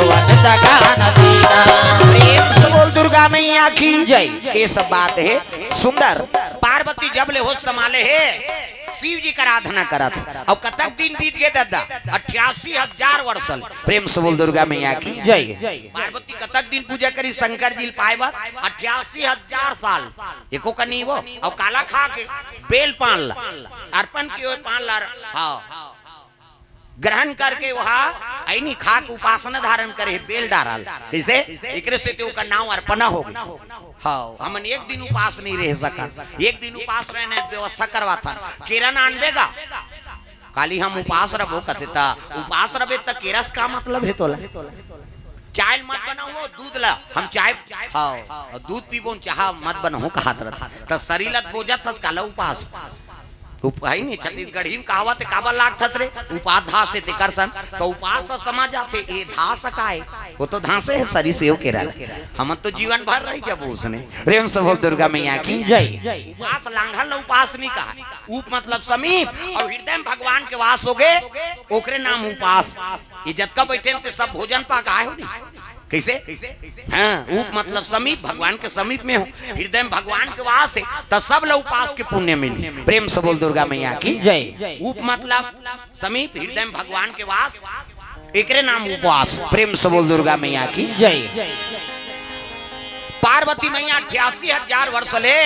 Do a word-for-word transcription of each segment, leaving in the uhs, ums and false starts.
वन सकान सीता। प्रेम से बोल दुर्गा मैया की जय। ये सब बात है सुंदर। पार्वती जब ले होश संभाले है, शिव जी का आराधना करत। अब कतक दिन बीत गए दादा? अट्ठासी हजार वर्ष ले। प्रेम से बोल दुर्गा मैया की जय। पार्वती कतक दिन पूजा करी शंकर जी ल पाए बर? अट्ठासी हजार साल। एको कनी वो। अब काला खा के बेल पान ला, अर्पण किए हुए पान ला, हाँ, ग्रहण करके वहा ऐनी खा के उपासना धारण करे, बेल डारल। जैसे एकरे से ते ओकर नाम अर्पणा हो गई। हाँ, हमन एक दिन उपास नहीं रह सकत, एक दिन उपास रहने व्यवस्था करवाथन। किरण आनबे गा, काली हम उपास रबो कथे, त उपास रबे त केरस का मतलब है तोला? चाय मत बनाओ दूध ला, हम चाय, हाँ, दूध पीबो, चाह मत बनाओ कहात रहत। त शरीर ला बोझत हस काला उपास? उप-, है नहीं, छत्तीसगढ़ी में कहावत है, काबर लागथस रे? उपाधा से तेकर सन, तो उपास समझ आथे, ए धास काय? वो तो धांसे है, सरी सेव के रहा। हम तो जीवन भर रही जब उसने। प्रेम से बोल दुर्गा मैया की जय। उपास लांघन ला उपास नहीं कहा। उप मतलब समीप, और हृदय में भगवान के वास हो गए, ओकरे नाम उपास। ये जतका बैठे हैं, ते सब भोजन पा के आए हो नहीं? कैसे? हाँ, उप मतलब समीप, भगवान के समीप में हो, हृदय में भगवान के वास है, त सब ला उपास के पुण्य मिली। प्रेम से बोल दुर्गा मैया की जय। उप मतलब समीप, हृदय में भगवान के वास, एकरे नाम उपास। प्रेम से बोल दुर्गा मैया की जय। पार्वती मैया अट्ठासी हजार वर्ष ले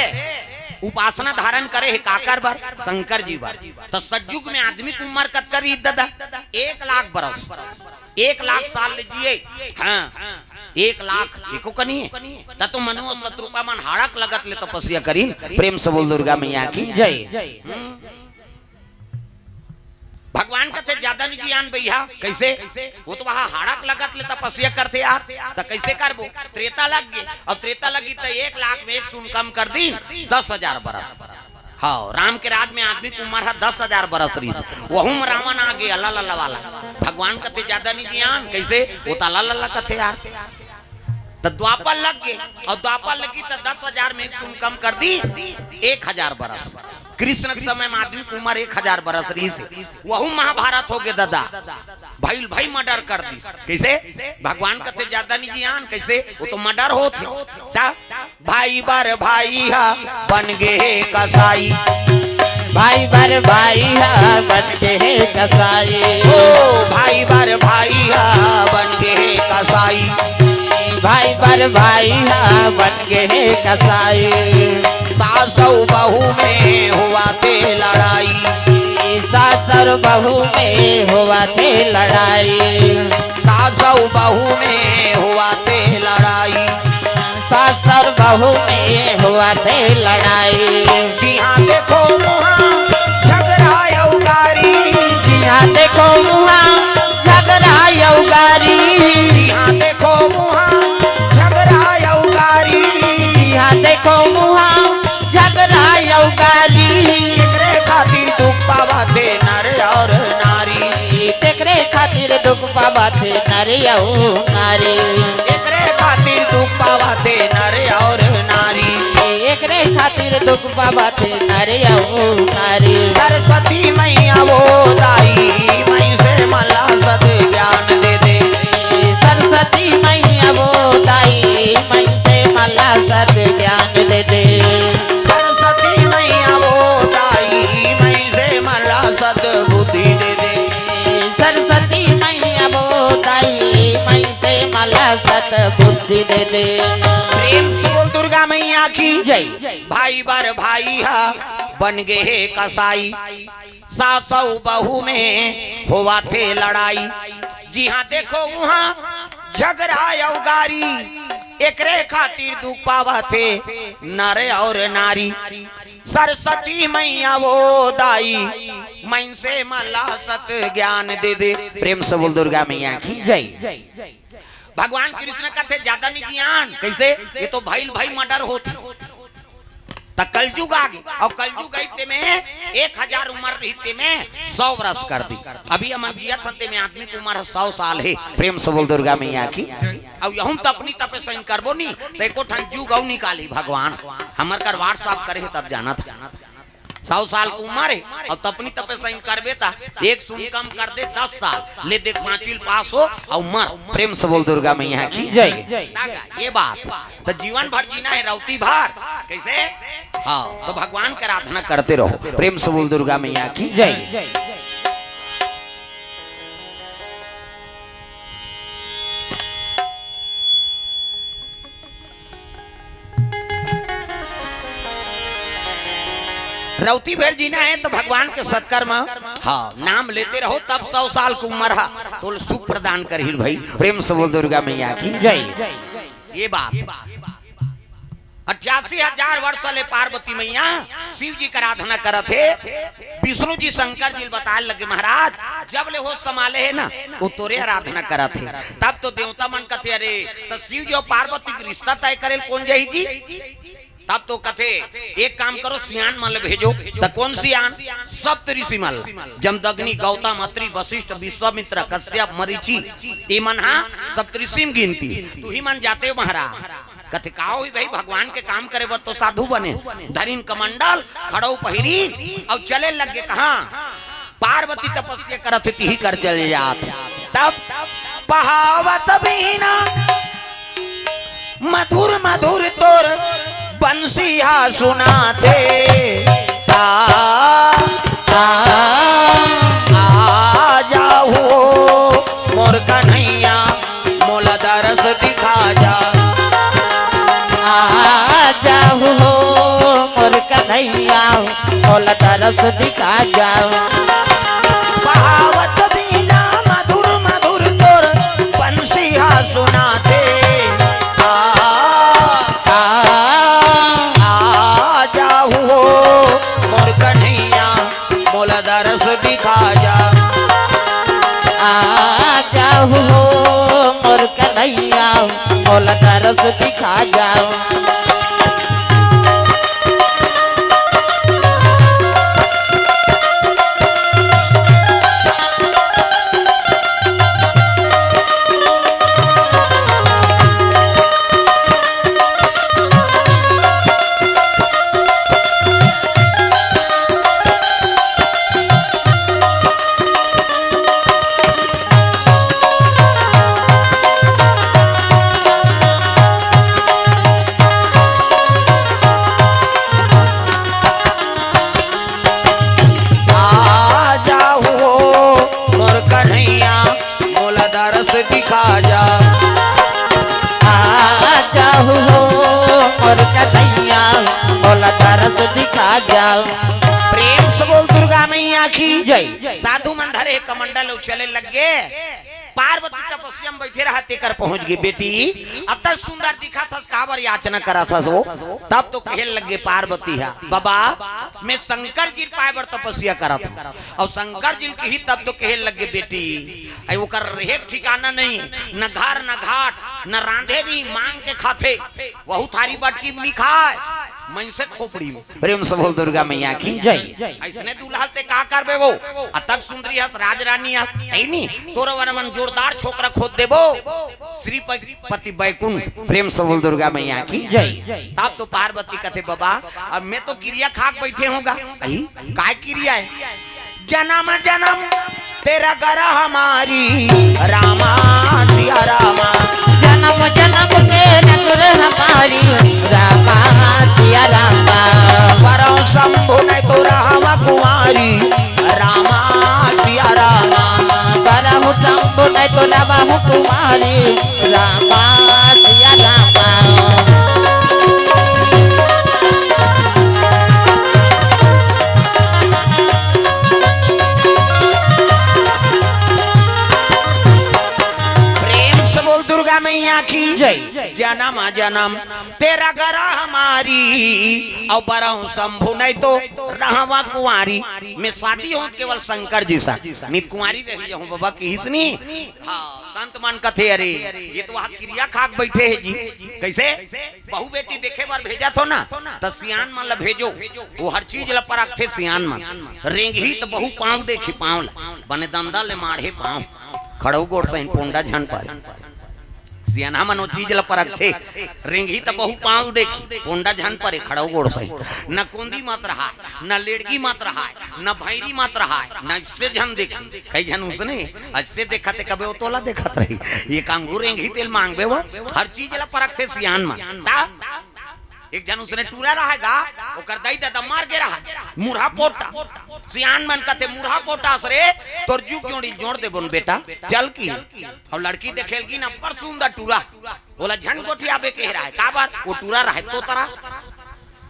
उपासना धारण करे है, काकर बर? शंकर जी बर। त सतयुग में आदमी की उम्र कतका रही दादा? एक लाख बरस, एक लाख साल ले जिए। हाँ, एक लाख, एको कनी है। त तो मनुष्य शत्रुपा मन हाड़क लगत ले तपस्या करी। प्रेम से बोल दुर्गा मैया की जय। भगवान कथे ज्यादा नहीं जियान भैया। कैसे? वो तो वहां हाड़क लगत ले तपस्या करथे यार। त कैसे करबो? त्रेता लग गए, और त्रेता लगी त एक लाख में एक सुन कम कर दी, दस हजार बरस। हाँ, राम के राज में आदमी की उम्र है दस हजार बरस रहीस, वहू में रावण आ गए अला लला वाला। भगवान कथे ज्यादा नहीं जियान। कैसे? वो तो अला लला कथे यार। त द्वापर लग गए, और द्वापर लगी त दस हजार में एक सुन कम कर दी, एक हजार बरस। कृष्ण के समय में आदमी की उम्र एक हजार बरस रहीस, वहू महाभारत हो गए दादा। भाई भाई मर्डर कर दी। कैसे? भगवान कथे ज्यादा नहीं जियान। कैसे? वो तो मर्डर होत है। त भाई बर भाई हा बन गे हे कसाई। भाई बर भाई हा बन गे हे कसाई। ओ भाई बर भाई हा बन गे हे कसाई। भाई बर भाई हा बन गे हे कसाई। सास अउ बहू में होवथे लड़ाई। सास अउ बहू में होवथे लड़ाई। सास अउ बहू में होवथे लड़ाई। सास अउ बहू में होवथे लड़ाई। जिहाँ देखो उहाँ झगड़ा अउ गारी। जिहाँ देखो उहाँ झगड़ा अउ गारी। जिहाँ देखो उहाँ झगड़ा अउ गारी। जिहाँ देखो उहाँ झगड़ा अउ गारी। एकरे खातिर दुख पावथे नर अउ नारी। तेकरे खातिर दुख पावथे नर अउ नारी। एकरे खातिर दुख पावथे नर अउ नारी। एकरे खातिर दुख पावथे नर अउ नारी। सरस्वती मैया वो दाई, मइनसे मन ला सत ज्ञान दे दे। सरस्वती मैया वो दाई, मइनसे मन ला सत ज्ञान दे दे। सरस्वती मैया वो दाई, मइनसे मन ला सत बुद्धि दे दे। सरस्वती मैया वो दाई, मइनसे मन ला सत बुद्धि दे दे। प्रेम से बोल दुर्गा मैया की जय। भाई बर भाई हा बन गे हे कसाई। सास अउ बहू में होवथे लड़ाई। जिहाँ देखो उहाँ झगड़ा अउ गारी। एकरे खातिर दुख पावथे नर अउ नारी। सरस्वती मैया वो दाई, मइनसे मन ला सत ज्ञान दे दे। प्रेम से बोल दुर्गा मैया की जय। भगवान कृष्ण कथे ज्यादा नहीं जियान। कैसे? ये तो भइल भइल मर्डर होत। त कलजुग आ गे, अउ कलजुग आई ते में एक हजार उम्र रही ते में सौ बरस कर दी। अभी हमन जियत हन ते में आदमी की उम्र है सौ साल है। प्रेम से बोल दुर्गा मैया की। अउ यहूँ त अपनी तपे सही करबो नहीं, त एको ठन जुग अउ निकाली भगवान। हमर कर WhatsApp करे है तब जानत है। सौ साल के उम्र हे अउ तपनी तपे सही करबे त एक सुन कम कर दे, दस साल ले देख, पांचवी ल पास हो अउ मर। प्रेम से बोल दुर्गा मैया की जय। तागा, ये बात त जीवन भर जीना हे, रौती भर। कैसे? हाँ, तो भगवान के आराधना करते रहो। प्रेम से बोल दुर्गा मैया की जय। रौती भर जीना हे तो भगवान के सत्कर्म, हाँ, नाम लेते रहो, तब सौ साल के उम्र हा तो सुख प्रदान करही भाई। प्रेम से बोल दुर्गा मैया की जय। ये बात, अट्ठासी हजार वर्ष ले पार्वती मैया शिव जी के आराधना करत हे। विष्णु जी शंकर जी ल बताए लगे, महाराज, जब ले होश संभाले हे ना, वो तोरे आराधना करत हे। तब तो देवता मन कथे, अरे, त शिव जी अउ पार्वती के रिश्ता तय करे ल कोन जाही जी? तब तो कथे, एक काम करो, सियान मन ल भेजो। त कोन सियान? सप्त ऋषि मन ल। जमदग्नि, गौतम, अत्रि, वशिष्ठ, विश्वामित्र, कश्यप, मरीचि, ये मन हा सप्त ऋषि म गिनती। तुही मन जाते हो महाराज। कथे, का होही भाई, भगवान के काम करे बर तो साधु बने। धरिन कमंडल, खड़ऊ पहिरी अउ चले लगे। कहाँ? पार्वती तपस्या करत हे, तिही कर चले जात। तब बहावत बीना मधुर मधुर तोर बंसी हा सुनाथे। आ, आ, आ जाहू मोर कन्हैया, मोला दरस दिखा जा। आ जाहू हो मोर कन्हैया, मोला दरस दिखा जा। बहावत बीना मधुर मधुर तोर बंसी हा सुनाथे। आ, आ, आ जाहू हो मोर कन्हैया, मोला दरस दिखा जा। आ जाहू हो मोर कन्हैया, मोला दरस दिखा जा। आ जाहू हो मोर कन्हैया, मोला दरस दिखा जा। आ जाहू हो मोर कन्हैया, मोला दरस दिखा जा। प्रेम से बोल दुर्गा मैया की जय। साधु मन धरे हे कमंडल अउ चले लग गे। पार्वती तपस्या में बैठे रहा, तेकर पहुंच गे। बेटी, अतक सुंदर दिखत हस, काबर याचना करत हस वो? तब तो कहे लग गे पार्वती हा, बाबा, मैं शंकर जी पाए बर तपस्या करत हूँ। अउ शंकर जी ल कही तब तो कहे लग गे, बेटी, अई ओकर रहे के ठिकाना नहीं, न घर न घाट, न रांधे नहीं, मांग के खाथे। वहू थारी बटकी में नहीं खाए, मनसे खोपड़ी में। प्रेम से बोल दुर्गा मैया की जय। अइसने दूल्हा ते का करबे वो? अतक सुंदरी हस, राजरानी हस, है नी? तोर बर मन जोरदार छोकरा खोज देबो। श्रीपति बैकुंठ, प्रेम से बोल दुर्गा मैया की जय। तब तो पार्वती कथे, बाबा, अब मैं तो किरिया खाक बैठे हूँ गा। अई, काय किरिया हे? जनम जनम तेरा गरह मारी, रामा सिया रामा। जनम जनम तेरा गरह मारी, रामा सिया रामा। बरहूँ शंभु नहीं तो रहवा कुंवारी, रामा सिया रामा। बरहूँ शंभु नहीं तो रहवा कुंवारी, रामा सिया रामा। प्रेम से बोल दुर्गा मैया की जय। जनम जनम तेरा गरह मारी, अउ बरहूँ शंभु नहीं तो रहवा कुंवारी। मैं शादी हों केवल शंकर जी सा, नहीं कुंवारी रही जाहूँ बाबा, किहिस नी। हाँ, संत मन कथे, अरे, ये तो वहाँ किरिया खाक बैठे हे जी। कैसे? बहू बेटी देखे बर भेजत हो ना, त सियान मन ल भेजो, वो हर चीज ल परखथे सियान मन। रेंगही त बहू पाँव देखी, पाँव ल, बने दंदा ले माढ़े पाँव। खड़ऊ गोड़ सहिन पोंडा झन पारी। सियानहा मन ओ चीज ल परखथे। रेंगही त बहु पांव देखही, कोंडा झन परे, खड़ो गोड़ सही। न कोंदी मत रहाय, न लेड़गी मत रहाय, न भैरी मत रहाय, न इससे झन देखही। कई झन उसने अइसे देखत हे, कबे ओ तोला देखत रही। एक आंगू रेंगही तेल मांगबे वो, हर चीज ल परखथे सियान मन। त एक झन उसने टूरा रहाय गा, ओकर दाई ददा मर गे रहाय, मुरहा पोटा। सियान मन कथे, "मुरहा पोटास रे, तोर जुग जोड़ी जोड़ देबोन बेटा, चल की।" अउ लड़की देखेलगी न, अब्बड़ सुंदर टूरा, ओला झन गोठियाबे कहे रहाय, काबर? ओ टूरा रहाय तोतरा।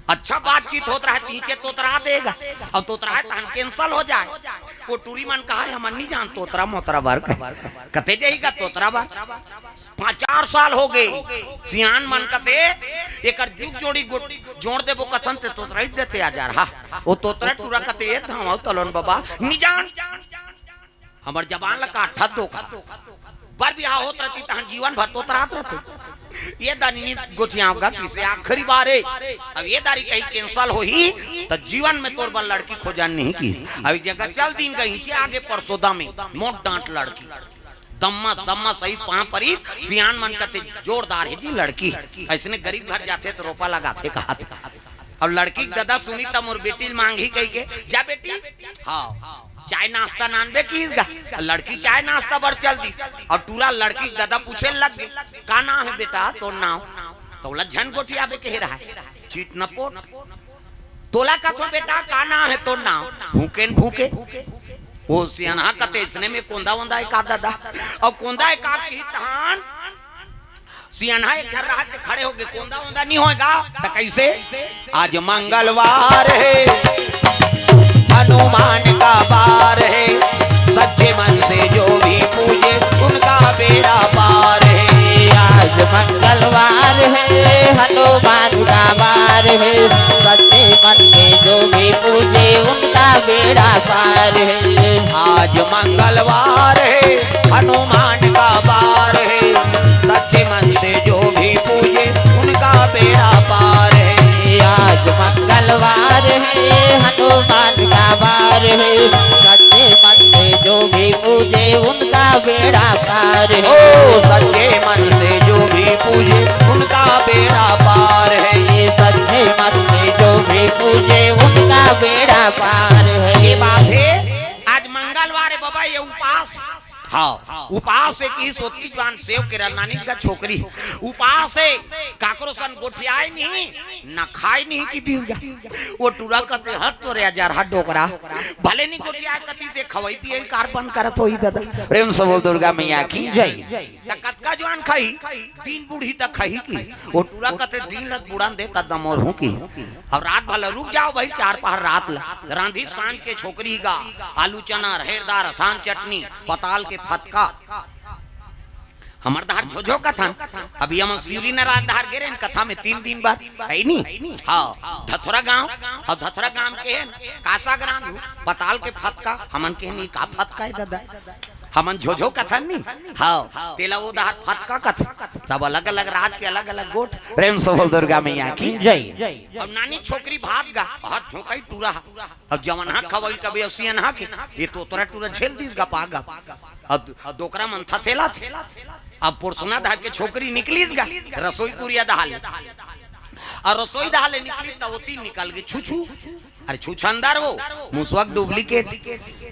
अच्छा बातचीत होत रहाय, त इचे तोतरा देगा, अउ तोतरा हे तहन cancel हो जाय। ओ टूरी मन कहाय, "हमन नी जान तोतरा मोतरा बर।" कते जाही गा तोतरा बर? पांच चार साल हो गे, सियान मन कथे, "एकर जुग जोड़ी गो-, जोड़ देबो कथन ते तोतरा ही देथे आजार हा।" ओ तोतरा टूरा कथे, "ए धांव तलोन बबा, नी जान।" हमर जबान ल काटत धोखा। बर बिहाव होत रहती तहन जीवन भर तोतरात रहते। ए दारी नी गोठियाव गा किसे आखिरी बार हे। अब ए दारी कहीं cancel होही त जीवन में तोर बर लड़की खोजन नहीं किस। अब जगह चल दिन कहीं चे आगे परसोदा में मोट डांट लड़की। दम्मा दम्मा सही पांव परिस, सियान मन कथे जोरदार हे जी लड़की। अइसने गरीब घर जाथे त रोपा लगाथे कहाथे। अब लड़की के ददा सुनी त मोर बेटी ल मांगही कहिके, "जा बेटी, हाँ, चाय नाश्ता नानबे किस गा?" लड़की चाय नाश्ता बर चल दिस। अउ टूरा लड़की के ददा पूछे लग गे, "का नांव हे बेटा तोर नांव?" त ओला झन गोठियाबे कहे रहाय, चित न पोट। तोला कथों बेटा, का नांव हे तोर नांव? भूकेन भूके। ओ सियानहा कथे, "इसने में कोंदा वोंदा हे का ददा?" अउ कोंदा हे का किही तहान सियानहा एक झन रहाय ते खड़े होगे, "कोंदा वोंदा नी होय गा।" त कइसे? आज मंगलवार हे, हनुमान का वार हे, सच्चे मन से जो भी पूजे, उनका बेड़ा पार हे। आज मंगलवार हे, हनुमान का वार हे, सच्चे मन से जो भी पूजे, उनका बेड़ा पार हे। आज मंगलवार हे, हनुमान का वार हे, सच्चे मन से जो भी पूजे, उनका बेड़ा पार हे। आज मंगलवार हे, हनुमान का वार हे, सच्चे मन से जो भी पूजे, उनका बेड़ा पार हे। ओ, सच्चे मन से जो भी पूजे, उनका बेड़ा पार हे। ये सच्चे मन से जो भी पूजे, उनका बेड़ा पार हे। ये बात हे, आज मंगलवार हे बबा, ये उपास। हाँ, उपास हे किस ओतकी जुवान सेव के रनानी का छोकरी। उपास हे, काकरो सन गोठियाय नहीं, न खाय नहीं कितिस गा। ओ टूरा कथे, "हद तोरे आजार हा डोकरा।" भले नी गोठियाय कतिस, खवई पियई कार बंद करत होही ददा। प्रेम से बोल दुर्गा मैया की जय। त कतका जुवान खाही, दिन बूढ़ी तक खाही किस। ओ टूरा कथे, "दिन ल बुड़न दे त दमोर हूँ किस।" अब रात भर ल रुक जाव भाई, चार पहर रात ल। रांधी सांझ के छोकरी गा, आलू चना, रहेर दार, अथान चटनी, पताल के फतका। हमर धार झोझो कथन। अभी हम सिवरी नारायण धार गे रहेन कथा में तीन दिन बाद, हे नी? हाँ, धथुरा गांव, अउ धथुरा गांव के हे न, कासा ग्राम, पताल के फतका, हमन के नी का फतका हे ददा? हमन झोझो कथन नी? हाँ, तेला ओ धार फतका कथन। सब अलग-अलग राज के अलग-अलग गोठ। प्रेम से बोल दुर्गा मैया की जय। अब नानी छोकरी भात गा, हाथ झोंकाई टूरा। अब जवन हा खवई कबे असियन हा के, ये तोतरा टूरा झेल दिस गा पागा। अब डोकरा मन थथेला थे। अब पोरसना धार के छोकरी निकलिस गा, रसोई कुरिया दहाले। अउ रसोई दहाले निकलिस त ओती निकल गे छुछू। अरे छुछंदर वो, मुसवा के duplicate।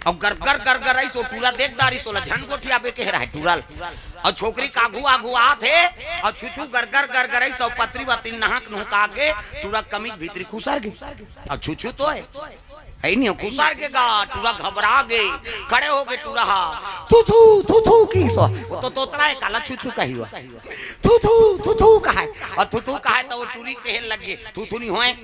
अउ गरगर गरगर आइस, ओ टूरा देख डारिस, ओला झन गोठियाबे कहे रहाय टूरा ल। अउ छोकरी के आघू आघू आत हे, अउ छुछू गरगर गरगर आइस, अउ पतरी वतरी नहक नुहका के टूरा कमीज भीतरी खुसर गे। अउ छुछू तो हे, हे नी, खुसर गे गा, टूरा घबरा गे, खड़े हो गे टूरा हा। थू थू, थू थू किस। ओ तो तोतरा हे, काला छुछू कही हुआ। थू थू, थू थू कहाय। अउ थू थू कहाय त ओ टूरी कहे लग गे, "थू थू नी होय,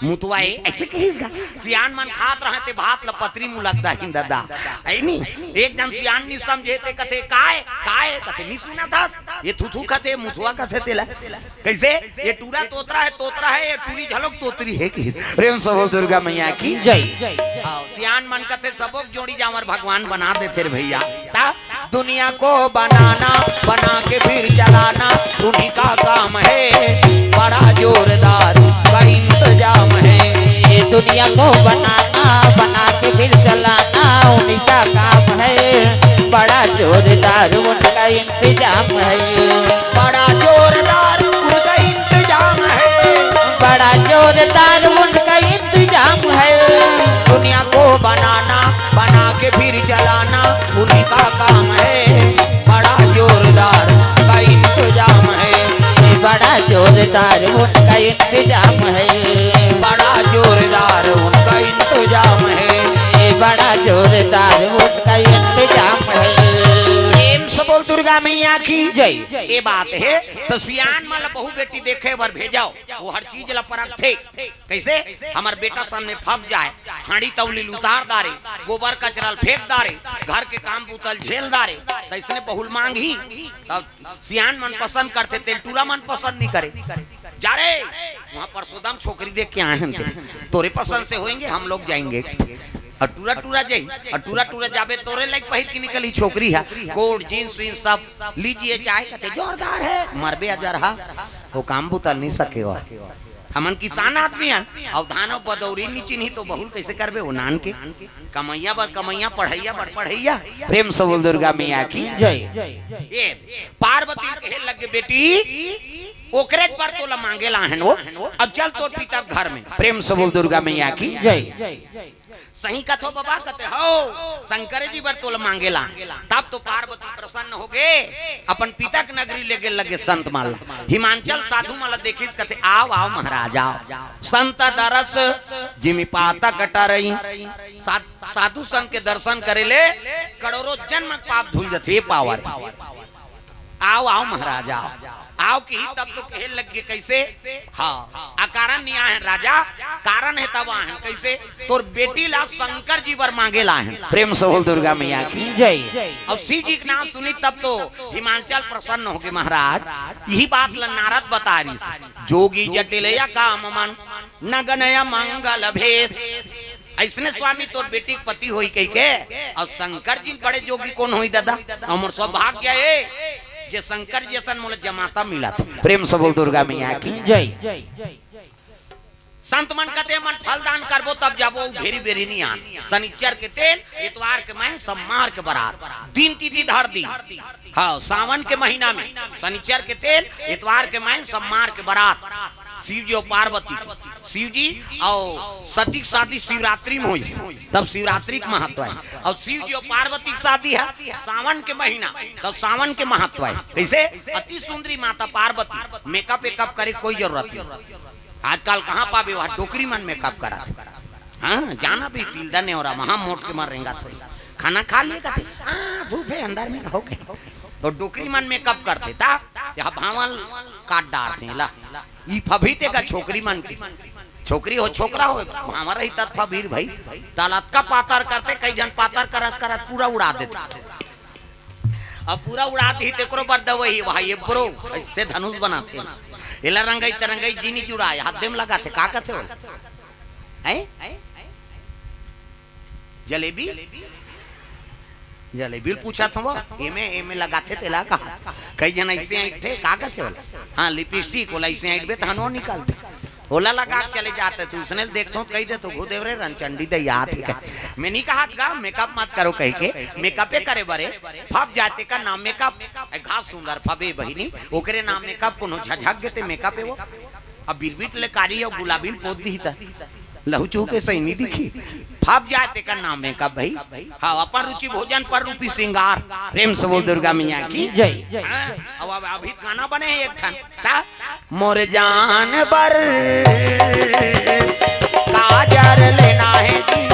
मुतवा हे।" अइसे कहिस गा। सियान मन खात रहय ते भात ल पतरी मुलक दाहिन ददा। हे नी? एक झन सियान नी समझे ते कथे, "काय? काय?" कथे, "नी सुनत हस? ये थू थू कथे, मुतवा कथे तेला।" कइसे? ये टूरा तोतरा हे, तोतरा हे, ये टूरी घलोक तोतरी हे किस। प्रेम से बोल दुर्गा मैया की जय। हाँ, सियान मन कथे, "सबो के जोड़ी जांवर भगवान बना देथे रे भइया।" त दुनिया को बनाना, बना के फिर चलाना, उन्हीं का काम है, बड़ा जोरदार का इंतजाम है। ये दुनिया को बनाना, बना के फिर चलाना, उन्हीं का काम है, बड़ा जोरदार उनका इंतजाम है। बड़ा इंतजाम है। बड़ा जोरदार उनका इंतजाम है। बड़ा जोरदार उनका इंतजाम है। प्रेम से बोल दुर्गा मैया की जय। ये बात है, तो सियान मन ल बहू बेटी देखे बर भेजव, वो हर चीज ला परखथे। कैसे? हमर बेटा सामने फंस जाए, हांडी तौली ल उतार डारे, गोबर कचरा ल फेंक डारे, घर के काम बूता ल झेल डारे, त इसने बहू ल मांगही। तब सियान मन पसंद करथे, तेल टूरा मन पसंद नहीं करे। जा रे, वहाँ परसोदम छोकरी देख के आए हैं ते, तोरे पसंद से होएंगे, हम लोग जाएंगे। और टूरा टूरा जाई, और टूरा टूरा जाबे, तोरे लाइक पहिर के निकली छोकरी है, कोट जींस वींस सब लीजिए, चाहे कहते जोरदार है, मरबे अजर हा, वो काम बुतल नहीं सके हो। हमन किसान आदमी हन, अउ धान अउ बदौरी नी चिन्ही तो बहू ल कइसे करबे ओ नान के? कमइया बर कमइया, पढ़इया बर पढ़इया। प्रेम से बोल दुर्गा मैया की जय। ये पार्वती कहे लगे, बेटी, ओकरे बर तोला मांगे ला हन वो। अब चल तोर पिता के घर में। प्रेम से बोल दुर्गा मैया की जय। सही कथो बाबा, कथे हो, शंकर जी बर तोला मांगे ला। तब तो पार्वती प्रसन्न हो गे, अपन पिता के नगरी ले गे लगे संत मन ला। हिमांचल साधु मन ला देखिस, कथे, "आव, आव महाराज, आव। संत दरस जिमि पातक टरई।" साध-, साधु संत के दर्शन करे ले करोड़ों जन्म के पाप धुल जथे, ये पावर। आव, आव महाराज, आव। आव किही तब तो कहे लग गे, कैसे? हाँ, अकारण नहीं आए हैं राजा, कारण है तब आए हैं। कैसे? तोर बेटी ला शंकर जी बर मांगे ला हैं। प्रेम से बोल दुर्गा मैया की जय। और शिव जी के नाम सुनी तब तो हिमांचल प्रसन्न हो गे महाराज। यही बात ला नारद बता रही, जोगी जटिल या काम मन नगनय मंगल भेष। ऐसने स्वामी तोर बेटी के पति होई कहिके, अउ शंकर जी बड़े जोगी कोन होई दादा? अउ मोर सौभाग्य ए, जे शंकर जैसन मोला जमाता मिला था। प्रेम से बोल दुर्गा मैया की जय। संत मन कथे, "मन फल दान करबो तब जाबो, भेरी भेरी नहीं आन।" शनिचर के तेल, इतवार के मैं, सोमवार के बरात, दिन तिथि धर दी। हाँ, सावन के महीना में शनिचर के तेल, इतवार के मैं, सोमवार के बरात। शिव जी और पार्वती के, शिव जी और सती के शादी शिवरात्रि में होइस, तब शिवरात्रि के महत्व है। और शिव जी और पार्वती के शादी है सावन के महीना, तब सावन के महत्व है। कैसे? अति सुंदरी माता पार्वती, मेकअप वेकअप करे के कोई जरूरत नहीं। आजकल कहाँ पाबे, वहाँ डोकरी मन मेकअप करत। हाँ, जाना भी तिलदा नेवरा, वहाँ मोट के मर रेंगा थोड़ी। खाना खा लिए कथे, "हाँ, धूप है, अंदर में रहो के।" तो डोकरी मन मेकअप करथे, ता यहाँ भावल काट डारथे ला। ई फभी ते का छोकरी मन की। छोकरी हो, छोकरा हो, भावल रही तब फबीर भाई। ताल अतका पातर करथे, कई झन पातर करत करत पूरा उड़ा देथे। अब पूरा उड़ा दी, तेकरो बर दवई, वहाँ ये ब्रो, ऐसे धनुष बनाथे। एला रंगई त रंगई जिनी जुड़ाए, हाथ दे में लगाथे, का कथे हो? हैं? जलेबी? जलेबी ल पूछत हव, एमे, एमे लगाथे तेला कहा। कई झन ऐसे ऐंठथे, का कथे ओला? हाँ, लिपस्टिक, ओला ऐसे ऐंठबे त हनो निकलथे। ओला लगा के चले जाते, तू उसने देखथो, कही देथो, "घुदेव रे रणचंडी दई आत हे का?" मैं नहीं कहा गा, मेकअप मत करो कहिके, मेकअपे करे बरे, फब जाते का नाम मेकअप। ए, घास सुंदर फबे बहिनी, ओकरे नाम मेकअप, कोनो झझक गे ते मेकअप है वो। अब बिरबिट ले कारी अउ गुलाबी ल पोत दिही त लहू चूह के सही नहीं दिखी। फाप जाए तेकर नाम मेकअप भाई। हाँ, अपन रुचि भोजन पर रूपी श्रृंगार। प्रेम से बोल दुर्गा मैया की जय। हाँ, अब, अब अभी गाना बने हे एक ठन। ता, मोर जान बर काजर लेना है जी।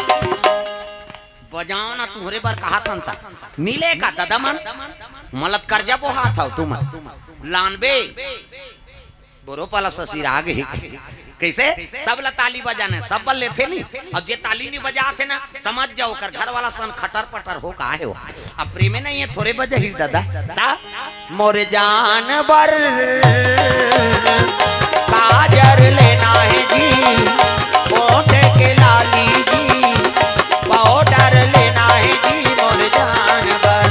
बजाओ ना तुम्हरे बर कहा थन ता। नीले का ददा मन। मलत कर जा वो हाथ आओ तुम। लानबे। बोरो पाला ससुर आ गे। कैसे? सब ला ताली बजाना हे, सब बल लेथे नहीं। अब जे ताली नहीं बजात हे ना, समझ जाओ, ओकर घर वाला सन खटर पटर हो का हे वो। अब प्रेमे नहीं है, थोरे बजही दादा। ता? मोर जान बर काजर लेना है जी, ओठ के लाली जी, पाउडर लेना है जी, मोर जान बर।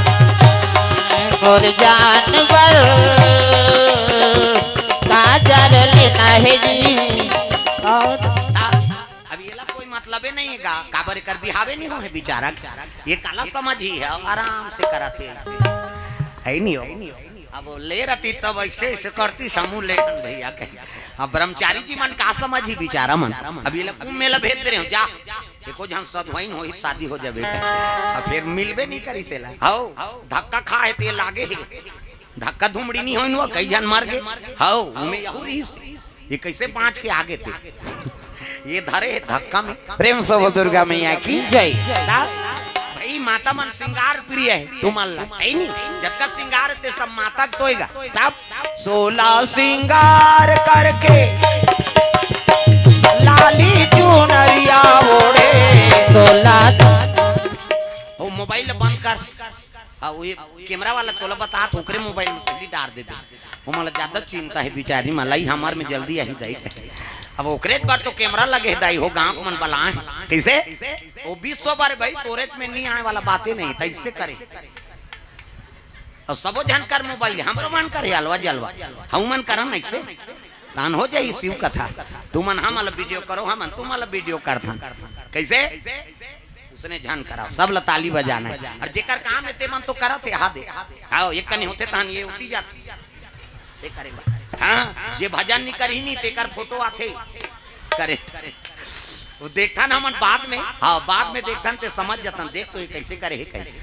मोर जान बर काजर लेना है जी। और अब येला कोई मतलबे नहीं हे गा, काबर एकर बिहावे नहीं होहे बिचारा के। ये काला समझही हे, आराम से करत हे ऐसे। है नहीं हो। अब ले रहती तब ऐसे ऐसे करती समूह ले भैया कहीं। अब ब्रह्मचारी जी मन का समझही बिचारा मन। अब येला कुंभ मेला भेज दे रहे हो, जा। एको झन सधवाइन होही, शादी हो जाबे कहीं। अब फिर मिलबे नहीं करी सेला। हौ, धक्का खाए ते लागे हे। धक्का धुमड़ी नहीं होइन हुआ, कई झन मर गे। हौ, उमे यहू रहीस। ये कैसे बांच के आगे थे? ये धरे हे धक्का में। प्रेम से बोल दुर्गा मैया की जय। तब भाई माता मन श्रृंगार प्रिय हे, तुमन ला हे नी? जतका श्रृंगार हे ते सब माता के तो होएगा। तब सोलह श्रृंगार करके लाली चुनरिया ओढ़े। सोलह। वो मोबाइल बंद कर। हाँ, वो ये कैमरा वाला तोला बतात, ओकरे मोबाइल में पहली डार देबे। वो मला ज्यादा चिंता हे बिचारी मला, ई हमर में जल्दी आही दाई। अब ओकरे बर तो कैमरा लगे हे दाई हो, गांव के मन बलाए। कैसे? वो बीस सौ बार भाई तोरे में नहीं आए वाला बातें नहीं, त इससे करे। और सबो झन कर मोबाइल, हमरो मन करे अलवा जलवा, हम मन करन ऐसे। तान हो जाई शिव कथा। तुमन हमला वीडियो करो, हमन तुम्हाला वीडियो करथन। कैसे? उसने झन कराओ, सब ला ताली बजाना हे। और जेकर काम हे ते मन तो करत हे, हा दे। आओ, एक कनी होते तहन ये उठी जात। ते करे बा। हाँ, जे भजन नहीं करही नहीं, तेकर फोटो आथे। करे। वो देखथन हमन बाद में। हाँ, बाद में देखथन ते समझ जतन। देख तो ये कैसे करे हे कहीं।